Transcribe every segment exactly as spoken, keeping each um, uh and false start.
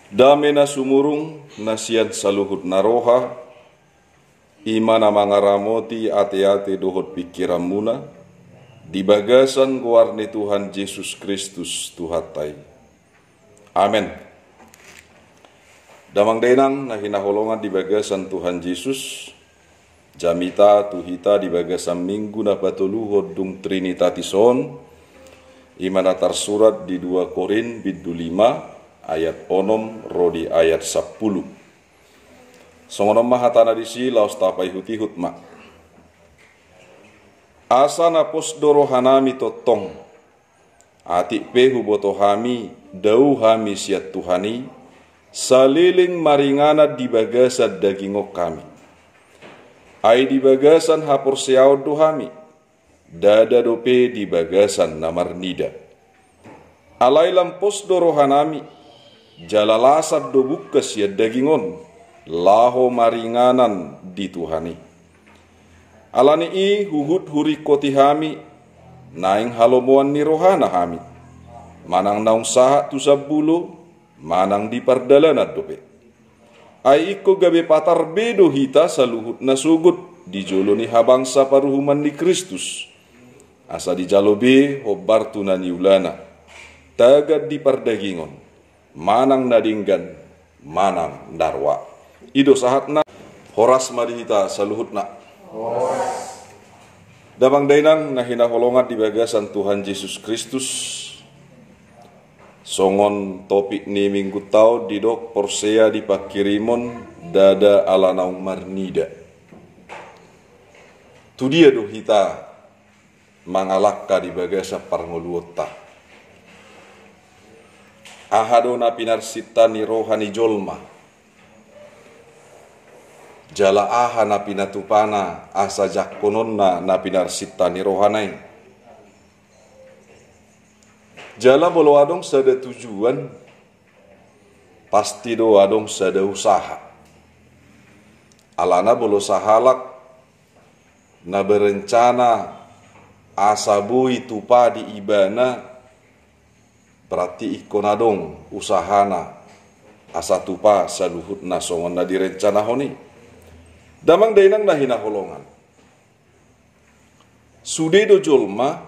Dame na sumurung, na sian saluhut na roha, i ma na mangaramoti ateate dohot pingkiranmuna, di bagasan goar ni Tuhan Jesus Kristus Tuhanta i. Amen. Damang dainang na hinaholongan di bagasan Tuhan Jesus, jamita tu hita di bagasan minggu na patoluhon dung Trinitatis on, i ma na tarsurat di dua Korint bindu lima ayat onom ro di ayat sampulu. Songon on ma hatana disi, laos tapaihutihut ma. Asa na pos do rohanami tongtong. Atik pe huboto hami, dao hami sian Tuhan i, saleleng maringanan di bagasan daging on hami. Ai di bagasan haporseaon do hami, ndada dope di bagasan na marnida. Alai lam pos do rohanami, jala lasan do bungkas sian daging on, laho maringanan di Tuhan i. Ala ni i huhut huringkoti hami, naeng halomoan ni rohana hami, manang naung sahat tu sambulo, manang di pardalanan dope. Ai ingkon gabe patar be do hita saluhut na sogot di jolo ni habangsa paruhuman ni Kristus, asa dijalo be hombar tu na niulana, tagan di pardagingon, manang na denggan, manang na roa. I do sahatna. Horas ma di hita saluhutna. Damang dainang na hinaholongan di bagasan Tuhan Jesus Kristus, songon topik ni minggunta on didok porsea di pangkirimon, ndada ala naung marnida. Tu dia do hita mangalangka di bagasan parngoluonta? Aha do na pinarsinta ni roha ni jolma? Jala aha na pinatupana asa jangkononna na pinarsinta ni rohana i? Jala molo adong sada tujuan, pasti do adong sada usaha. Alana molo sahalak na berencana asa boi tupa di ibana, berarti ingkon adong usahana asa tupa saluhutna songon na direncanahon i. Damang dainang na hinaholongan, sude do jolma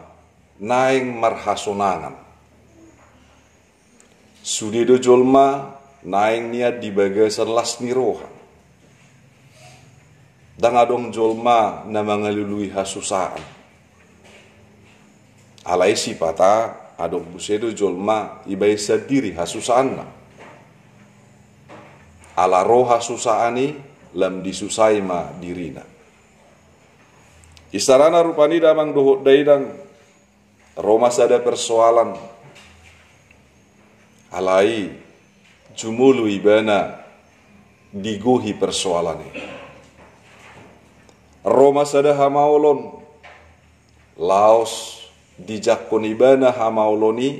naeng marhasonangan. Sude do jolma naeng nian di bagasan las ni roha. Ndang adong jolma na mangalului hasusaan. Alai sipata adong muse do jolma ibaen sandiri hasusaanna. Ala ro hasusaan i, lam disusai ma dirina. Isarana rupani damang dohot dainang, ro ma sada persoalan, alai jumolo ibana digohi persoalan i. Ro ma sada hamaolon, laos dijangkon ibana hamaolon i,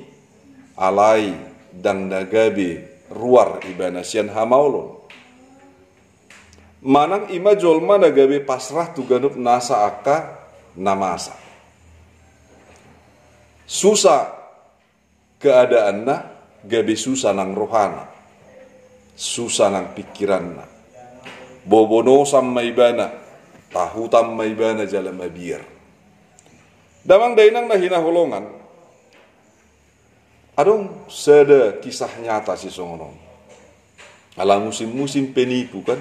alai ndang na gabe ruar ibana sian hamaolon. Manang i ma jolma na gabe pasrah tu ganup nasa angka na masa. Susa keadaanna, gabe susa nang rohana, susa nang pingkiranna. Bobonosan ma ibana, tahutan ma ibana jala mabiar. Damang dainang na hinaholongan, adong sada kisah nyata sisongon on. Ala musim-musim penipu kan.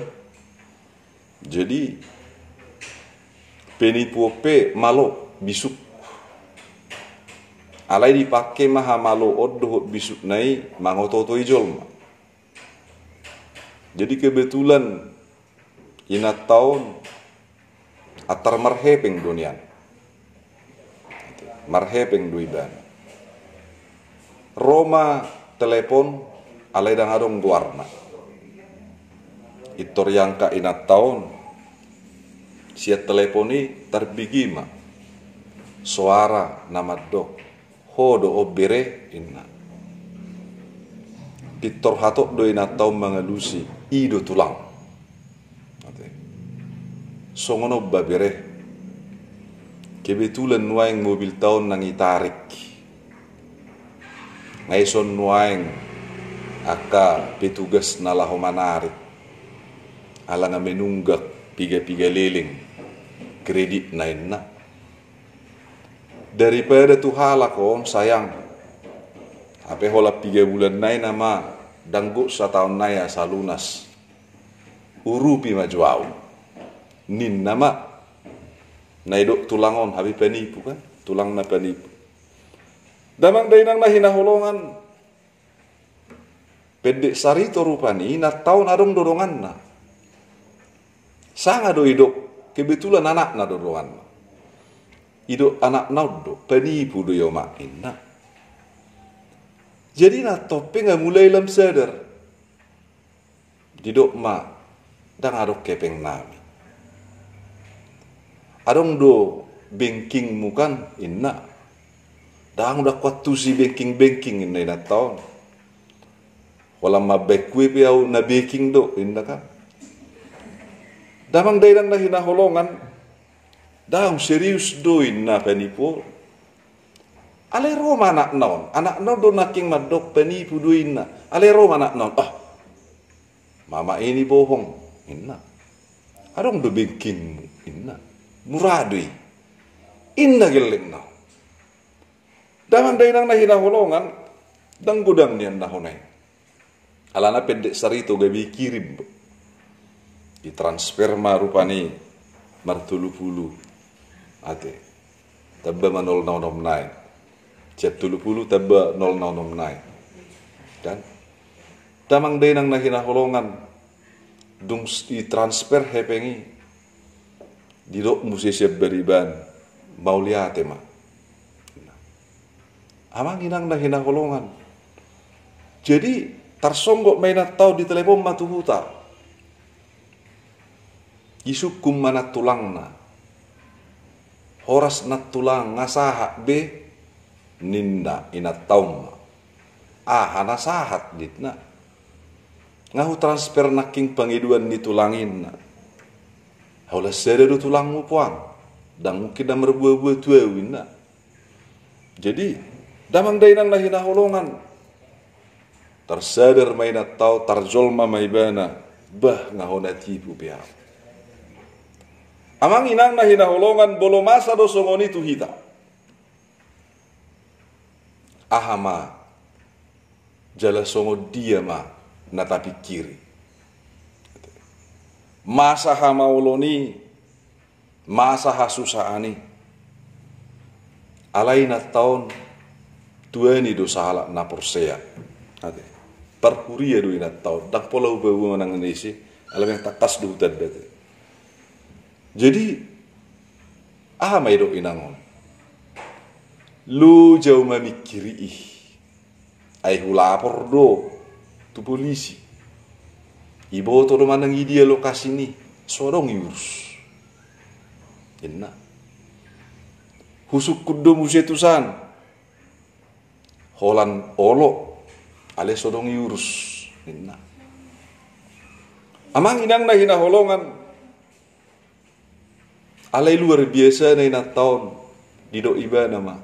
Jadi penipu on pe malo bisuk. Alai dipake ma hamaloon dohot bisukna i mangoto-otoi jolma. Jadi kebetulan inanta on antar marhepeng do nian. Marhepeng do ibana. Ro ma telepon, alai ndang adong goarna. Pintor iangkat inanta on, sian telepon i tarbege ma soara na mandok, "Ho do on bere?" ninna. Pintor hatop do inanta on mangalusi, "I do tulang." "Songon on ba bere. Kebetulan nuaeng mobilta on nang itarik. Nga ison nuaeng angka petugas na laho manarik, ala nga menunggak piga-piga leleng kreditna, inna. Daripada tu halak on, sayang. Hape holan piga bulan nai nama, ndang gok sataon nai asa lunas. Urupi ma jo au, ninna ma. Na didok tulang on, hape panipu kan, tulangna panipu. Damang dainang na hinaholongan, pendek sarito rupani, inanta on adong do donganna. Sanga do didok, kebetulan anakna do donganna. Didok anakna on do, panipu do i, omak, inna. Jadi inanta on pe nga mulai lam sadar. Didok ma, ndang adong kepengnami. Adong do bengkingmu kan, inna. Ndang, ndang huantusi bengking-bengking, inna inanta on. Holan mambaen kue pe au na bengking do, inna kan. Damang dainang na hinaholongan, ndang serius do, inna, panipu. Alai ro ma anakna on, anakna on do nangkin mandok panipu do i, inna. Alai ro ma anakna on, ah, mama ini bohong, inna. Adong do bengkingmu, inna. Mura do i, inna gellengna on. Damang dainang na hinaholongan, ndang godang nian na hona i. Alana pendek sarito gabe dikirim. Ditransfer ma rupani martolu pulu. Ate. Tamba ma nol na onom nai. Sian tolu pulu tamba nol na onom nai. Kan? Damang dainang na hinaholongan, dung s-, ditransfer hepeng i, didok muse sian bariba an, mauliate ma. Amang inang na hinaholongan. Jadi, tarsonggot ma inanta on, ditelepon ma tu huta. Disungkun ma nantulangna. Horas nantulang, nga sahat be, ninna inanta on ma. Aha na sahat, ninna. Nga hutransfer nangkin pangidoan ni tulang i, inna. Holan sada do tulangmu, puang. Ndang mungkin na marbuabua tu ahu, inna. Jadi, damang dainang na hinaholongan, tarsadar ma inanta on, tarjolma ma ibana, bah, nga hona tipu be ahu. Amang inang na hinaholongan, molo masa do songon i tu hita, aha ma jala songon dia ma na tapingkiri? Masa hamaolon i, masa hasusaan i. Alai inanta on, tuani do sahalak na porsea. Ate. Parhuria do inanta on, ndang pola hupaboa manang na ise, alai memang tangkas do hutanda, ate. Jadi, aha ma didok inang on? Loja ahu mamingkiri i. Ai hulapor do tu polisi. Iboto do manang idia lokasi ni, so adong iurus, inna. Husungkun do muse tu san. Holan olo, alai so adong iurus, ninna. Amang inang na hinaholongan, alai luar biasa na inanta on, didok ibana ma.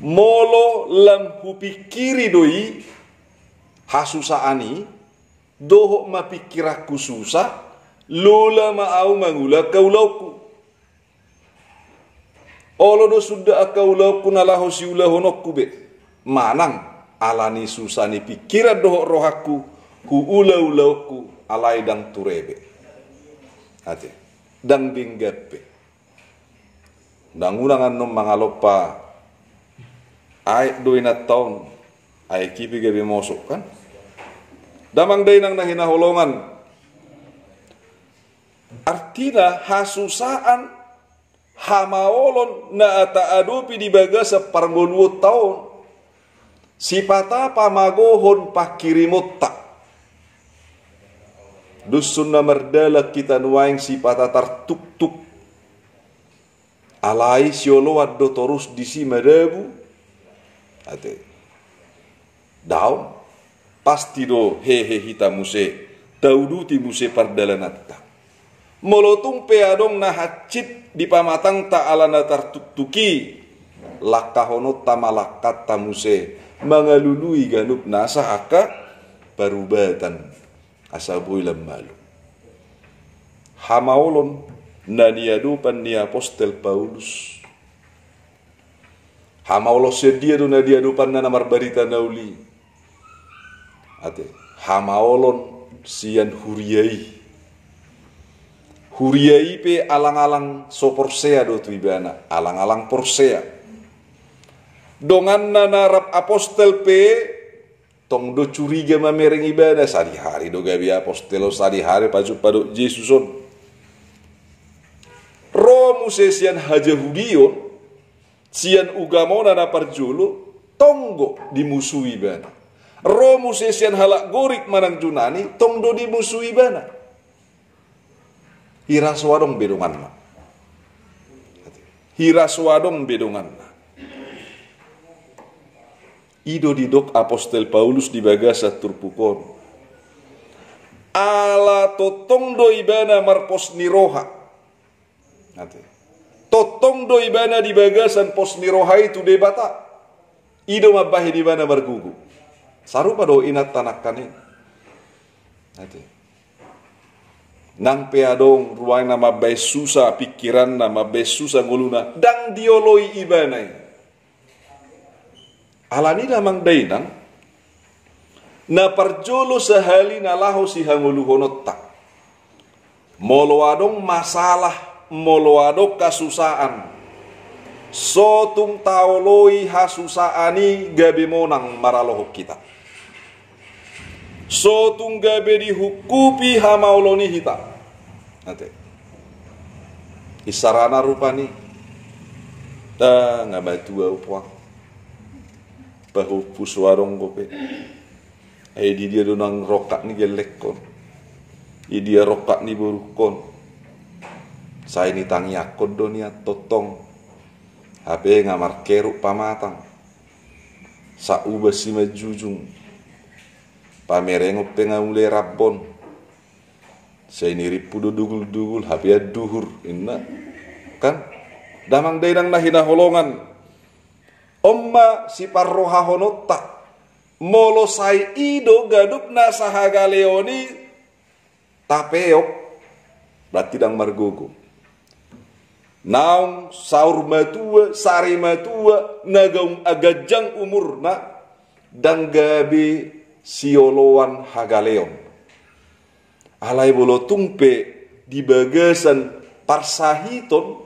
Molo lam hupingkiri do i, hasusaan i, dohot ma pingkiranku susa, lola ma ahu mangula angka ulaonku. Olo do suda angka ulaonku na laho siulahononku be. Manang, ala ni susa ni pingkiran dohot rohangku, huula ulaonku, alai ndang ture be. Ate, ndang denggan be. Ndang unang annon mangalompa aek do inanta on, aek i pe gabe mosok kan. Damang dainang na hinaholongan. Artina hasusaan, hamaolon na taadopi di bagasan parngoluonta on, sipata pamagohon pangkirimonta. Dusun na mardalan hita nuaeng sipata tartuktuk. Alai sioloan do torus disi madabu. Ate. Daong. Pasti do hehe hita muse, tauduti muse pardalananta. Molo tung pe adong na hansit di pamatangta ala na tartuktuk i, langkahononta ma langkanta muse, mangalului ganup nasa angka parubatan asa boi lam malum. Hamaolon na niadopan ni apostel Paulus. Hamaolon sian dia do na diadopanna na marbarita na uli? Ate, hamaolon sian huria i. Huria i pe alang-alang so porsea do tu ibana, alang-alang porsea. Donganna na rap apostel pe tong do curiga mamereng ibana, sadihari do gabe apostel on, sadihari pajumpa dohot Jesus on. Ro muse sian hajahudion, sian ugamona na parjolo, tong do dimusui ibana. Ro muse sian halak Gorik manang Junani, tong do dimusui ibana. Hira so adong be donganna. Hira so adong be donganna. I do didok apostel Paulus di bagasan turpuk on. Ala tongtong do ibana marpos ni roha. Ate. Tongtong do ibana di bagasan pos ni roha i tu Debata. I do mambahen ibana margogo. Sarupa do inanta nangkaning. Ate. Nang pe adong ruangna mambahen susa pikiranna, mambahen susa ngoluna, ndang dioloi ibana i. Alani damang dainang, na parjolo sahali na laho sihangoluhononta. Molo adong masalah, molo adong kasusaan, so tung taoloi hasusaan i gabe monang maralohon hita. So tung gabe dihungkupi hamaolon i hita. Ate. Isarana rupani. Da, nga matua upuang. Pahompu so adong dope. Ai di dia do nang rongkap ni gellekkon? Di dia rongkap ni borungkon? Sai nitangiangkon do nian tongtong. Hape nga markeruk pamatang. Sa uba simanjujung. Pamerengon pe nga mulai rambon. Sai nirimpu do dugul-dugul, hape anduhur, inna. Kan? Damang dainang na hinaholongan. On ma siparrohahononta. Molo sai i do ganup nasa hagaleon i tapeop, berarti ndang margogo. Naung saur matua, sari matua, na ganjang umurna, ndang gabe sioloan hagaleon. Alai molo tung pe di bagasan parsahiton,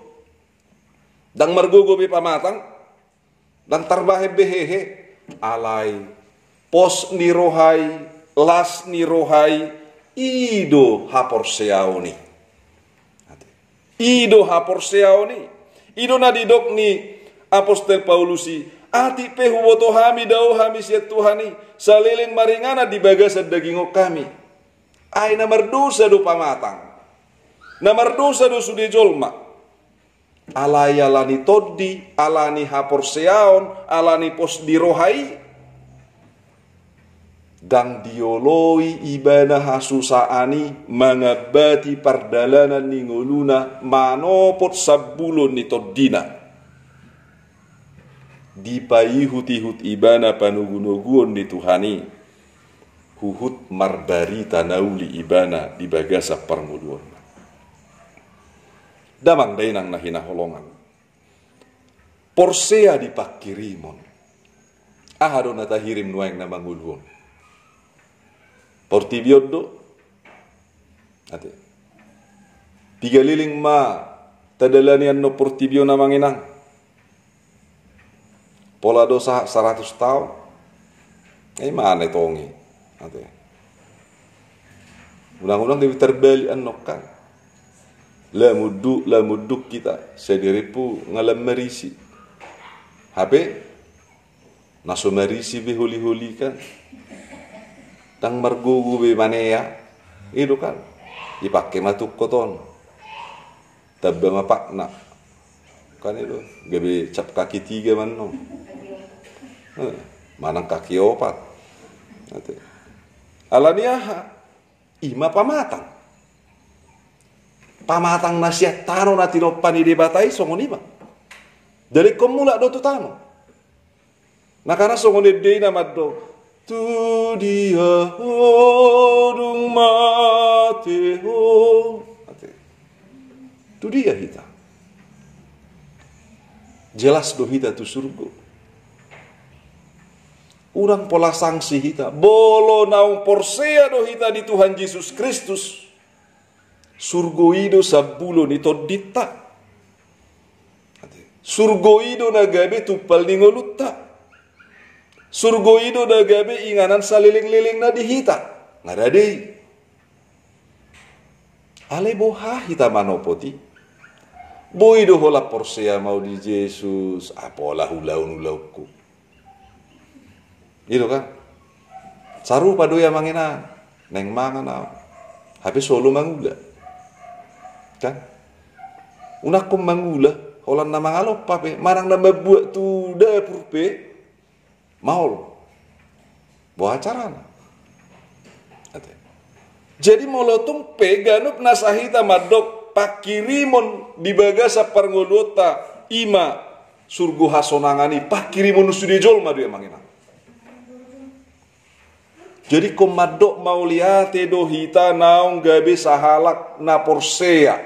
ndang margogo be pamatang, ndang tarbahen be hehe, alai pos ni roha i, las ni roha i, i do haporseaon i. I do haporseaon i. I do na didok ni apostel Paulus i, atik pe huboto hami, dao hami sian Tuhan i, saleleng maringanan di bagasan dagingon hami. Ai na mardosa do pamatang. Na mardosa do sude jolma. Alai alani tondi, alani haporseaon, alani pos ni roha i, ndang dioloi ibana hasusaan i mangambati pardalanan ni ngoluna manopot sambulon ni tondina. Dipaihut-ihut ibana panogu-noguon ni Tuhan i. Huhut marbarita na uli ibana di bagasan parngoluonna. Damang dainang na hinaholongan. Porsea di pangkirimon. Aha do na tahirim nuaeng na mangolu on? Portibi on do. Ate. Piga leleng ma tadalani annon portibi on amang inang? Pola do sa-, saratus taon. Ai mana i tong i? Ate. Unang-unang gabe tarbalik annon kan. Lam unduk, lam unduk hita. Sai dirimpu nga lam marisi. Hape na so marisi be holi-holi kan. Ndang margogo be manea. I do kan. Dipake ma tungkot on. Tamba ma patna. Kan i do. Gabe cap kaki tiga ma annon. Eh, manang kaki opat. Ate. Alani aha? I ma pamatang. Pamatang na sian tano na tinompa ni Debata i songon i ma. Jadi ingkon mulak do tu tano. Na kana songon ende i na mandok, tu dia ho dung mate ho. Ate. Tu dia hita? Jelas do hita tu surgo. Unang pola sangsi hita. Molo naung porsea do hita di Tuhan Jesus Kristus, surgo i do sambulo ni tondinta. Surgo i do na gabe tumpal ni ngolunta. Surgo i do na gabe inganan salelenglelengna di hita. Nga rade i. Alai boha hita manopot i? Boi do holan porsea ma au di Jesus, a pola ulaon ulaonku. I do kan? Sarupa do i amang inang, naeng mangan au, hape so olo mangula. Kan? Unang ho mangula, holan na mangalompa pe, manang na mambuat tu dapur pe, maol. Boha carana? Ate. Jadi molo tung pe ganup nasa hita mandok pangkirimon di bagasan parngoluonta, i ma surgo hasonangan i, pangkirimon sude jolma do i amang inang. Jadi ingkon mandok mauliate do hita naung gabe sahalak na porsea.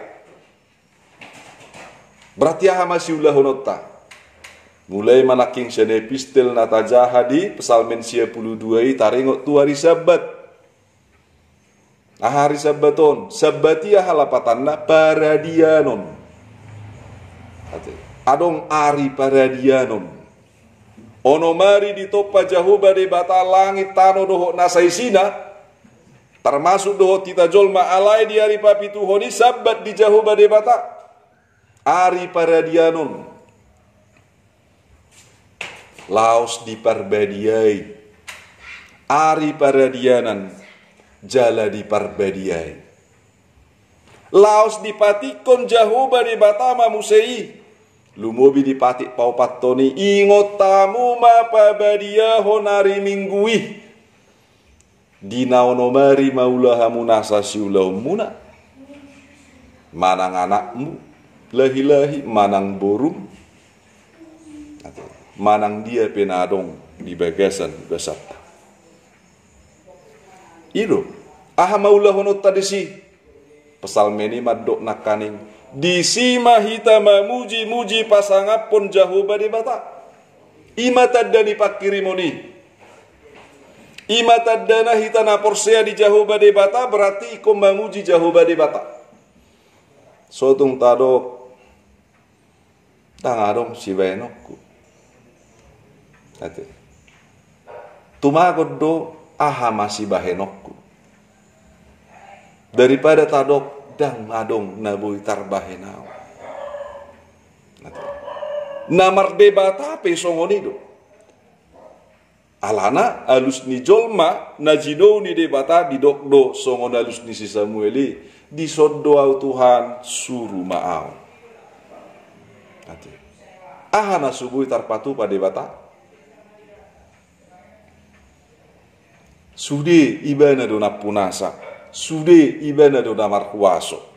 Berarti aha ma siulahononta? Mulai manangkin sian epistel na tajaha di Psalmen sia pulu dua i, taringot tu ari Sabbat. Aha ari Sabbat on? Sabbat i aha lapatanna? Paradianon. Ate. Adong ari paradianon. Onom ari ditompa Jahowa Debata langit, tano dohot nasa isina, termasuk dohot hita jolma, alai di ari papituhon i Sabbat di Jahowa Debata. Ari paradianon. Laos diparbadiai. Ari paradianon jala diparbadiai. Laos dipatikkon Jahowa Debata ma muse i. Lumobi di patik paopathon i, ingot hamu ma pabadiahon ari Minggu i. Di na onom ari ma ula hamu nasa siulaonmuna. Manang anakmu lahilahi, manang borum, manang dia pe na adong di bagasan basanta. I do. Aha ma ulahononta disi? Psalmen i mandok nangkaning, disi ma hita mamujimuji pasangaphon Jahowa Debata. I ma tanda ni pangkirimon i. I ma tandana hita na porsea di Jahowa Debata, berarti ingkon mamuji Jahowa Debata. So tung tadok, ndang adong sibahenonku. Ate. Tumagon do, aha ma sibahenonku? Daripada tadok, ndang adong na boi tarbahen au. Ate. Na mardebata pe songon i do. Alana alus ni jolma na jinou ni Debata didok do songon alus ni si Samuel i, dison do au Tuhan, suru ma au. Ate. Aha na so boi tarpatupa Debata? Sude Ibana do nampunasa, sude Ibana do na marhuaso.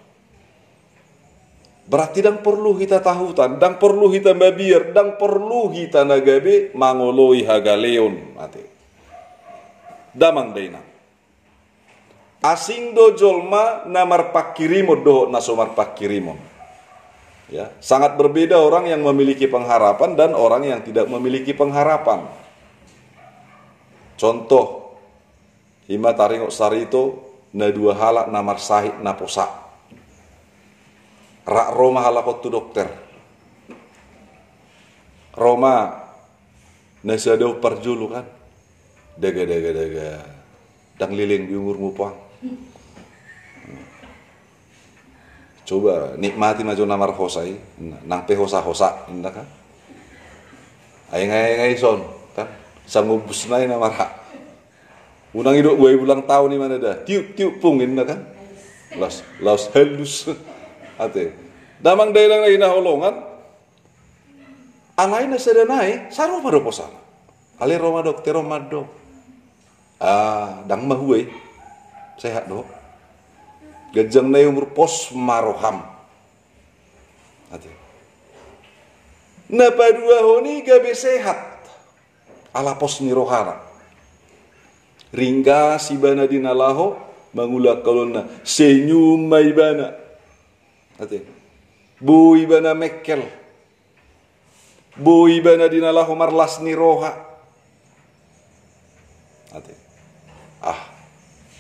Berarti ndang porlu hita tahutan, ndang porlu hita mabiar, ndang porlu hita na gabe mangoloi hagaleon, ate. Damang dainang. Asing do jolma na marpangkirimon dohot na so marpangkirimon. Ya, sangat berbeda orang yang memiliki pengharapan dan orang yang tidak memiliki pengharapan. Contoh, i ma taringot sarito na dua halak na marsahit naposa. Rap ro ma halak on tu dokter. Ro ma na sada on parjolo kan. Daga, daga, daga. Ndang leleng be umurmu, Puang. Coba nikmati ma jo na marhosa i. Nang pe hosa-hosa, inna kan. Ai nga, ai nga ison kan. Sangombus nai na marhak. Unang idok buai ulang tahun i mana da. Tiup, tiup pung, inna kan. Laos, laos halus. Ate. Damang dainang na hinaholongan. Alai na sada nai, sarupa do posana. Alai ro ma dokter on mandok. Ah, ndang mahua i. Sehat do. Ganjang nai umur, pos ma roham. Ate. Na paduahon i gabe sehat. Ala pos ni rohana. Ringgas ibana di na laho mangulahon ulaonna, senyum ma ibana. Ate. Boi ibana mengkel. Boi ibana di na laho marlas ni roha. Ate. Ah,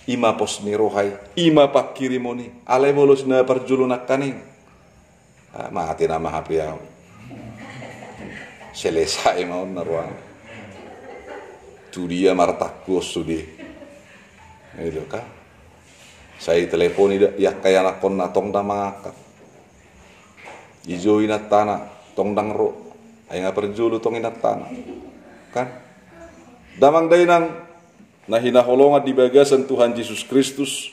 i ma pos ni roha i, i ma pangkirimon i. Alai molo na parjolo nangkaning, ah, mate nama hape au. Selesai ma on na rohana. Tu dia martangkuon sude. Itu kan. Sai teleponi da, i angka ianakkonna, tong ndang mangangkat. Ijou inantana, tong ndang ro. Ai nga parjolo tong inantana. Kan? Damang dainang na hinaholongan di bagasan Tuhan Jesus Kristus,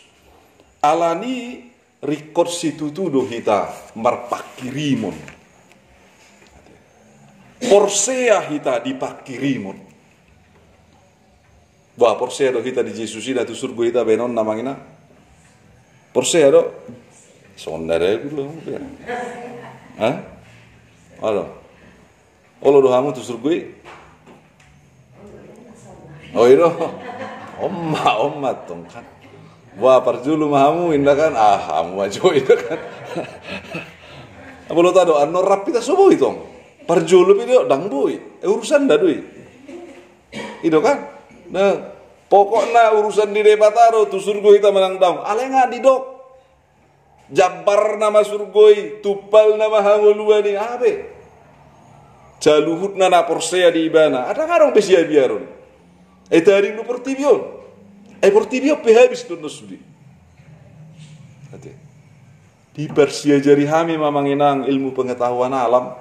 alani ringkot situtu do hita marpangkirimon. Porsea hita di pangkirimon. Bah, porsea do hita di Jesus i, na tu surgo hita baenonna, Amang Inang? Porsea do? Songon na ragu do hamu pe. Hah? Olo. Olo do hamu tu surgo i? Oh, i do. On ma, on ma tong kan. Bah, parjolo ma hamu, inda kan? Ah, hamu ma jo, inda kan? Molo tadok annon rap hita so boi tong. Parjolo pe do, ndang boi. Eh, urusanda do i. I do kan? Nah, pokokna urusan ni Debata do, tu surgo hita manang daong. Alai nga didok. Jambarna ma surgo i, tumpalna ma hangoluan i, aha be? Saluhutna na porsea di ibana, ndang adong be siabiaron. Ai tading do portibi on. Ai portibi on pe habis do annon sude. Ate. Diparsiajari hami ma, Amang Inang, ilmu pengetahuan alam,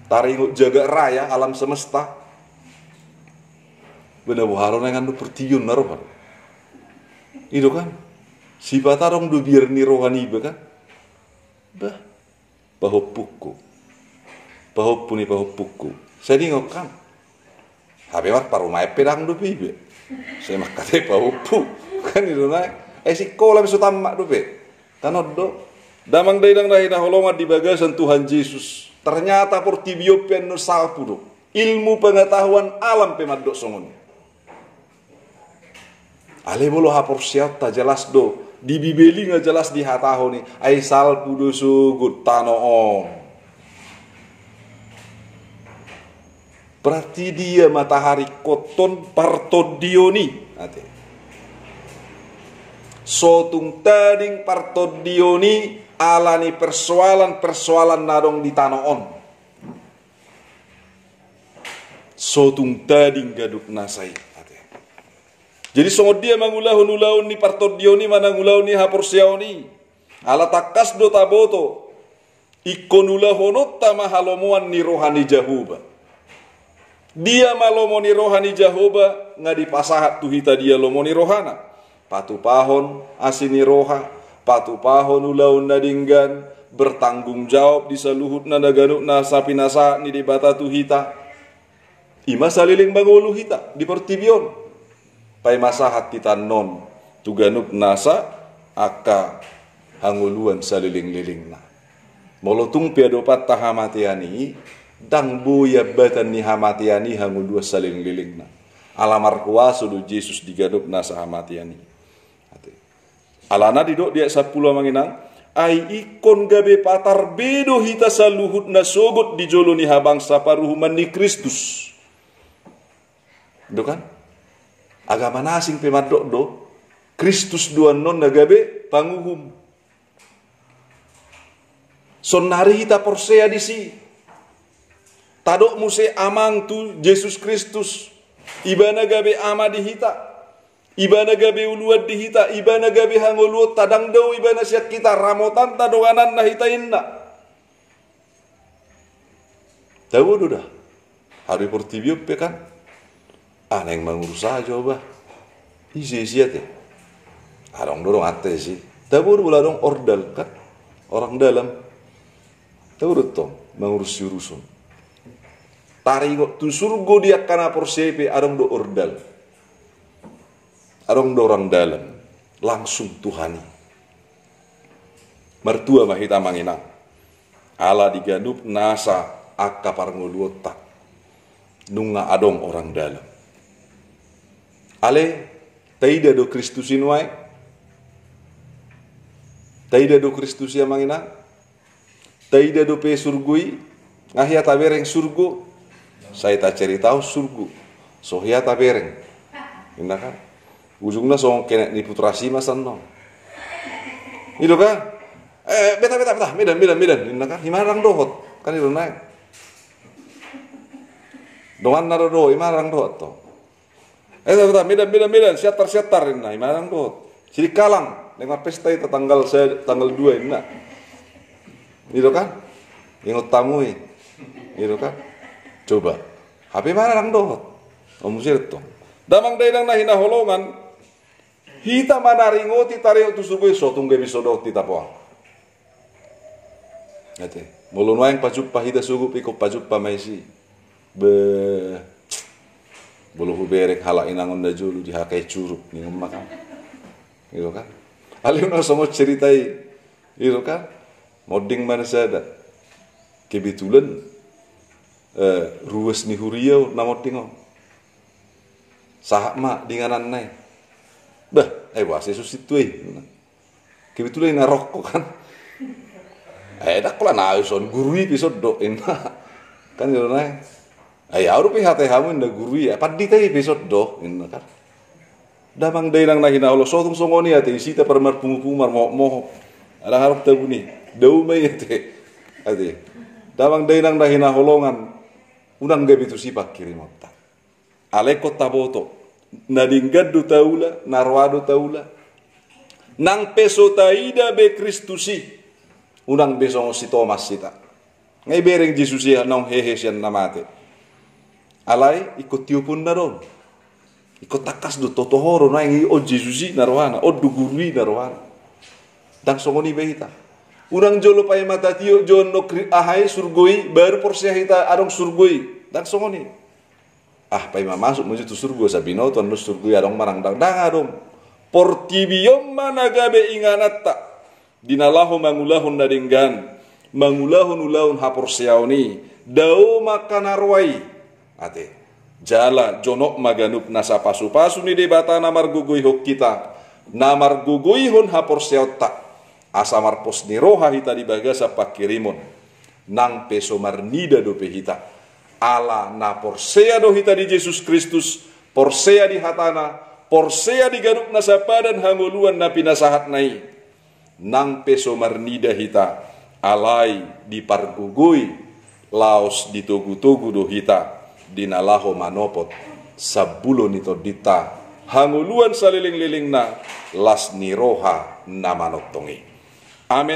taringot jagat raya alam semesta. Bena boha do na ingan do portibi on na roha do. I do kan? Sipata adong do biar ni roha niba kan? Bah. Pahompungku. Pahompu ni pahompungku. Sai diingot kan? Hape marparumaen pe ndang dope iba. Sai mangkatai pahompu. Kan i do na. Eh, sikola pe so tamat dope. Kan on do. Damang dainang na hinaholongan di bagasan Tuhan Jesus. Ternyata portibi on pe annon salpu do. Ilmu pengetahuan alam pe mandok songon i. Alai molo haporseaonta jelas do, di Bibel i nga jelas dihatahon i, ai salpu do sogot tano on. Berarti dia ma taharingkothon partondion i, ate. So tung tading partondion i ala ni persoalan-persoalan na adong di tano on. So tung tading ganup nasa i, ate. Jadi songon dia mangulahon ulaon ni partondion i manang ulaon ni haporseaon i? Ala tangkas do taboto ingkon ulahononta ma halomoan ni roha ni Jahowa. Dia ma lomo ni roha ni Jahowa, nga dipasahat tu hita dia lomo ni rohana. Patupahon asi ni roha, patupahon ulaon na denggan, bertanggung jawab di saluhutna na ganup nasa pinasahat ni Debata tu hita. I ma saleleng mangolu hita di portibi on. Paima sahat hita annon tu ganup nasa angka hangoluan saleleng-lelengna. Molo tung pe adopanta hamatean i, ndang boi ambatan ni hamatean i hangoluan saleleng-lelengna. Ala marhuaso do Jesus di ganup nasa hamatean i. Ate. Alana didok di ayat sampulu, Amang Inang, ai ingkon gabe patar be do hita saluhutna sogot di jolo ni habangsa paruhuman ni Kristus. Do kan? Agama na asing pe mandok do, Kristus do annon na gabe panguhum. Saonnari hita porsea disi. Tadok muse amang tu Jesus Kristus. Ibana gabe ama di hita. Ibana gabe uluan di hita. Ibana gabe hangoluonta, ndang dao ibana sian hita, ramotanta, dongananna hita inna. Tabo do da. Haru i portibi on pe kan. Ah, naeng mangurus aha jo bah. Ise ise ate. Adong do donganta ise. Tabo do molo adong ordal kan. Orang dalam. Tabo do tong mangurus uruson. Taringot tu surgo di angka na porsea i pe adong do ordal. Adong do orang dalam, langsung Tuhan i. Martua ma hita, Amang Inang. Ala di ganup nasa angka parngoluonta, nunga adong orang dalam. Ale, taida do Kristus i nuaeng? Taida do Kristus i, amang inang? Taida dope surgo i? Nga hea tabereng surgo? Sai taceritahon surgo, so hea tabereng, inna kan. Ujungna songon kenek ni putra si ma san on. I do kan? Eh, beta, beta, beta, medan, medan, medan, inna kan. I ma ndang dohot kan, i do nuaeng. Donganna do dohot, i ma ndang dohot, to. Eh, beta, beta, medan, medan, medan, siantar, siantar, inna, i ma ndang dohot. Sidikalang, naeng marpesta hita tanggal se-, tanggal dua, inna. I do kan? Ingot hamu i. I do kan? Coba. Hape i ma ndang dohot. O, muse do tong. Damang dainang na hinaholongan, hita ma na ringoti taringot tu surgo i, so tung gabe so dohot hita poang. Ate, molo nuaeng pajumpa hita, sugup ingkon pajumpa ma disi. Be, molo hubereng halak inangon na jolo dihakai curuk, ningon ma kan. I do kan? Alai unang songon cerita i. I do kan? Monding ma na sada. Kebetulan, eh, ruas ni huria on na monding on. Sahat ma di ingananna i. Bah, ai boasa i so sintua i. Kebetulan i na rokok kan. Eh, ndang holan au son, guru i pe son do, inna. Kan i do nuaeng. Ai au dope hatai hamu, inna, guru i, pandita i pe son do, inna kan. Damang dainang na hinaholongan, so tung songon i ate, disi ta parmarpungupungu, marmohopmohop. Ndang adong tabuni. Dao ma i ate. Ate. Damang dainang na hinaholongan, unang gabe tusi pangkirimonta. Alai ingkon taboto, na denggan do taula, na roa do taula. Nang pe so taida be Kristus i, unang be songon si Tomas hita. Nga ibereng Jesus i naung hehe sian na mate. Alai ingkon tioponna do on. Ingkon tangkas do, toho do nuaeng, i on Jesus i na rohana, on do guru i na rohana. Ndang songon i be hita. Unang jolo paima tatiop jo on, aha i, surgo i, baru porsea hita adong surgo i. Ndang songon i. Ah, paima masuk ma jo tu surgo, asa binoto annon surgo i adong manang ndang, ndang adong. Portibi on ma na gabe ingananta. Di na laho mangulahon na denggan, mangulahon ulaon haporseaon i, dao ma angka na roa i. Ate. Jala jonok ma ganup nasa pasupasu ni Debata na margogoihon hita, na margogoihon haporseaonta. Asa marpos ni roha hita di bagasan pangkirimon. Nang pe so marnida dope hita, ala na porsea do hita di Jesus Kristus, porsea di hatana, porsea di ganup na sapadan hangoluan na pinasahatna i. Nang pe so marnida hita, alai dipargogoi, laos ditogutogu do hita di na laho manopot sambulo ni tondinta, hangoluan salelenglelengna, las ni roha na manongtong i. Amen.